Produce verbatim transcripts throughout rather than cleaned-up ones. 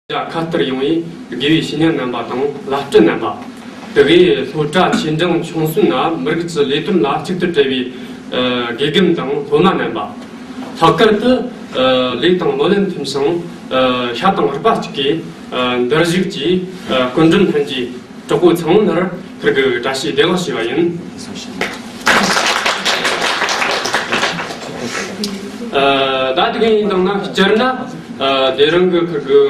ཁ་གཏད་ཡོང་བའི་དགེ་བའི་བཤེས་གཉེན་རྣམ་པ་དང་བླ་སྤྲུལ་རྣམ་པ། དེ་གའི་སློབ་གྲྭ་ཆེ་འབྲིང་ཆུང་གསུམ་ན་མི་རིགས་ཀྱི་ལས་དོན་ལ་གཅིག་ཏུ་བྲེལ་བའི་ཨ་དགེ་རྒན་དང་སློབ་མ་རྣམ་པ། ལྷག་པར་དུ་ཨ་ལས་དང་སྨོན་ལམ་མཐུན་ཞིང་ཨ་ཤ་དང་རུས་པ་གཅིག་གི་ཨ་འདུ་ཤེས་ཀྱི་ཨ་སྐུ་མགྲོན་ལྷན་རྒྱས། གྲོགས་པོ་ཚང་མ་ནར་ཁིར་གི་བཀྲ་ཤིས་བདེ་ལེགས་ཞུ་བ་ཡིན། ཨ་ད་དེ་ག་ཡིན་དང་ན་སྤྱིར་ན་ཨ་དེ་རིང་གི་ཁིར་གི་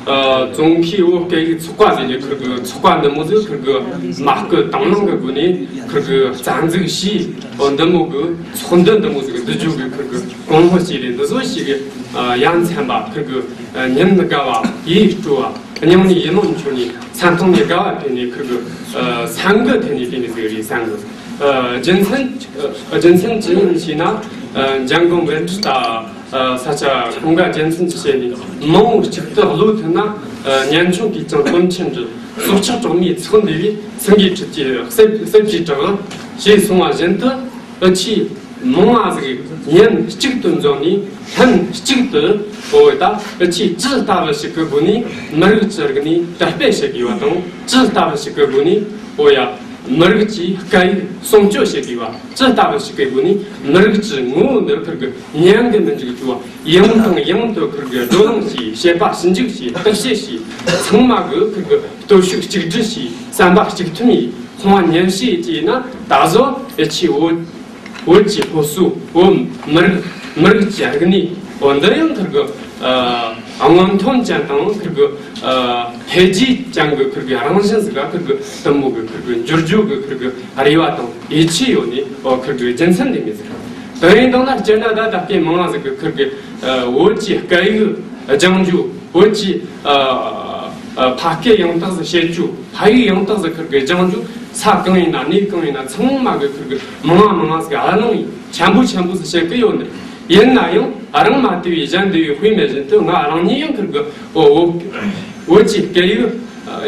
ཨ་ཙོང་ཁའི་བོད་སྐད་ཡིག་ཚོགས་པ་ཟེར་ནས་ཁིར་གི་ཚོགས་པ་འདི་མོ་ཟིག་ཁིར་གི་མ་སྐུལ་དང་བླངས་གི་སྒོ་ནས་ཁིར་གི་རྩ་འཛུགས་བྱས། འོ་འདི་མོ་གི་ཚོགས་འདུ་འདི་མོ་ཟིག་བསྡུ་རྒྱུ་གི་ཁིར་གི་གོང་བུ་བྱས་ནས་འདི་ཚོ་ཞིག་གི་ཨ་ཡ་མཚན་པ་ཁིར་གི་ཨ་ཉིན་དགའ་བ་ཡིད་སྤྲོ་བ། སྙིང་ནས་ཡིད་སྨོན་འཆོར་ནས་མཚན་ཐང་ནས་དགའ་བ་འཕེལ་ནས་ཁིར་གི་ཨ་སེམས་འགུལ་ཐེབས་ནས་བལྟས་ནས་ཟིག་རེད་བསམ་གི། ཨ་རྒྱུ་མཚན་ཨ་རྒྱུ་མཚན་ཅི་ཡིན་ཞེ་ན། ཨ་འཇང་དགོན་པའི་ཁྲི་ད་ཨ་ས་ཆ་ཁོང་ག་རྒྱུ་མཚན་ཅི་བྱས་ནས་མང་བོ་གཅིག་ཏུ་བློ་མཐུན་ན། ཨ་ཉམ་ཆུང་གིས་ཀྱང་དོན་ཆེན་འགྲུབ། སྲོག་ཆགས་གྲོག་མའི་ཚོགས་འདུས་པས། སེང་གེའི་ཁྲི་ཀྱི་གསེར་གསེར་གྱི་བྲག་ཞེས་གསུངས་པ་བཞིན་དུ། ཨ་ཆེས་མང་ང་ཟིག་ཉིན་གཅིག་ཏུ་འཛོམས་ནས་ལྷན་གཅིག་ཏུ། འོ་ད་ཨ་ཆེས་ཇི་ལྟ་བུ་ཞིག་གི་སྒོ་ནས་མི་རིགས་ཀྱི་རིག་གནས་དར་སྤེལ་བྱེད་དགོས་པ་དང་། ཇི་ལྟ་བུ་ཞིག་གི་སྒོ་ནས་འོ་ཡ་མི་རིགས་ཀྱི་སྐད་ཡིག་སྲུང་སྐྱོབ་བྱེད་དགོས་པ། ཇི་ལྟ་བུ་ཞིག་གི་སྒོ་ནས་མི་རིགས་ཀྱི་ངོ་བོ་འདི་ཁིར་གི་ཉམས་གི་མི་འཇུག་རྒྱུ་བ། ཡང་དང་ཡང་དུ་ཁིར་གི་བགྲོ་གླེང་བྱས། བཤད་པ་ཞིབ་འཇུག་བྱས། བརྟག་དཔྱད་བྱས། ཚང་མ་གི་ཁིར་གི་སྟོབས་ཤུགས་གཅིག་སྒྲིལ་གྱིས། བསམ་པ་གཅིག་མཐུན་གྱིས། ཁོང་བ་ཉམས་བཞེས་བྱས་ན། ད་གཟོད་ཨ་ཆེས་བོད་བོད་ཀྱི་སློབ་གསོ། བོད་མི་རིགས་མི་རིགས་ཀྱི་རིག་གནས། འོ་འདི་ཡང་ཁིར་གི་ཨ་སྔོན་ཐོན་ཅན་དང་ཁིར་གི་ཨ་འཕེལ་རྒྱས་ཅན་གི་ཁིར་གི་རང་བཞིན་ཟིག་ག་ཁིར་གི་དུམ་བུ་གི་ཁིར་གི་འགྱུར་རྒྱུ་གི་ཁིར་གི་རེ་བ་དང་ཡིད་ཆེས་ཡོད་ནས། འོ་ཁིར་གི་རྒྱུ་མཚན་འདི་མོ་ཟིག། དེ་ཡིན་དང་ན་སྤྱིར་ན་ད་ད་སྐད་མང་ང་ཟིག་གི་ཁིར་གི་ཨ་བོད་ཀྱི་སྐད་ཡིག་སྦྱང་རྒྱུ། བོད་ཀྱི་ཨ་ཨ་ཕ་སྐད་ཡང་དག་ཟིག་བཤད་རྒྱུ། ཕ་ཡིག་ཡང་དག་ཟིག་ཁིར་གི་སྦྱང་རྒྱུ། ས་གང་ཡིན་ན་གནས་གང་ཡིན་ན་ཚང་མ་གི་ཁིར་གི་མང་ང་མང་ང་ཟིག་ཨ་ལང་ཡིན་ཆེན་པོ་ཆེན་པོ་ཟིག་བཤད་གི་ཡོད་ནི། ཡིན་ན་ཡང་རང་མ་དེ་བས་གཞན་དེ་བས་དཔེ་མེད་བཞིན་དུ། ང་རང་ཉིད་ཡང་ཁིར་གི་འོ་བོད་བོད་ཀྱི་སྐད་ཡིག་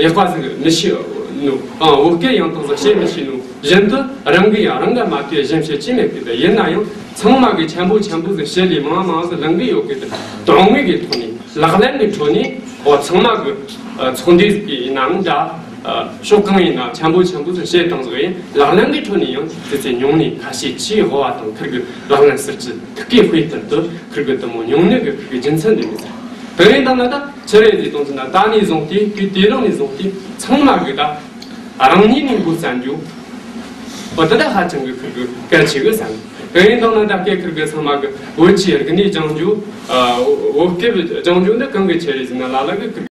ཡག་པ་ཟིག་མི་ཤེས་ནོ། ཨ་བོད་སྐད་ཡང་དག་ཟིག་བཤད་མི་ཤེས་ནོ་བཞིན་དུ། རང་གིས་ཡང་རང་ག་མ་དེ་བས་གཞན་བཤད་ཅི་མེད་གི། དེ་ཡིན་ན་ཡང་ཚང་མ་གི་ཆེན་པོ་ཆེན་པོ་ཟིག་བཤད་ལས་མང་ང་མང་ང་ཟིག་ལང་གི་ཡོད་གི། དེ་དོན་དངོས་ཀྱི་ཐོག་ནས། ལག་ལེན་གྱི་ཁྲོད་ནས། འོ་ཚང་མ་གི་ཨ་ཚོགས་འདུ་ཟིག་ཡིན་ནའང་འདྲ། ཨ་ཕྱོགས་གང་ཡིན་ན་ཆེན་པོ་ཆེན་པོ་ཟིག་བཤད་བཏང་ཟིག་ཡིན། ལག་ལེན་གྱི་ཁྲོད་ནས་ཡང་དེ་ཚེ་ཉུང་ནས་ཁ་ཤས་ཆེས་དབུ་བ་དང་ཁིར་གི་ལག་ལེན་ཟེར་གྱི་ཐུགས་ཀའི་དཔེ་ལྟར་དུ་ཁིར་གི་དུ་མོ་ཉུང་ནི་གི་ཁིར་གི་རྒྱུ་མཚན་འདི་མོ་ཟིག། དེ་ཡིན་དང་ན་ད་ཆི་རེད་ཟེར་དང་ཟེར་ན། ད་ནས་བཟུང་སྟེ་དུས་དེ་རིང་ནས་བཟུང་སྟེ་ཚང་མ་གི་ད་རང་ཉིད་ནས་འགོ་བརྩམས་རྒྱུ། འོ་དེ་ད་ཧ་ཅང་གི་ཁིར་གི་གལ་ཆེ་གི་བསམ། དེ་ཡིན་དང་ན་ད་སྐད་ཁིར་གི་ཚང་མ་གི་བོད་ཀྱི་རིག་གནས་སྦྱང་རྒྱུ། ཨ་བོད་སྐད་སྦྱང་རྒྱུ་འདི་གང་གི་ཆེད་རེད་ཟེར་ན། ལ་ལ་གི་ཁིར།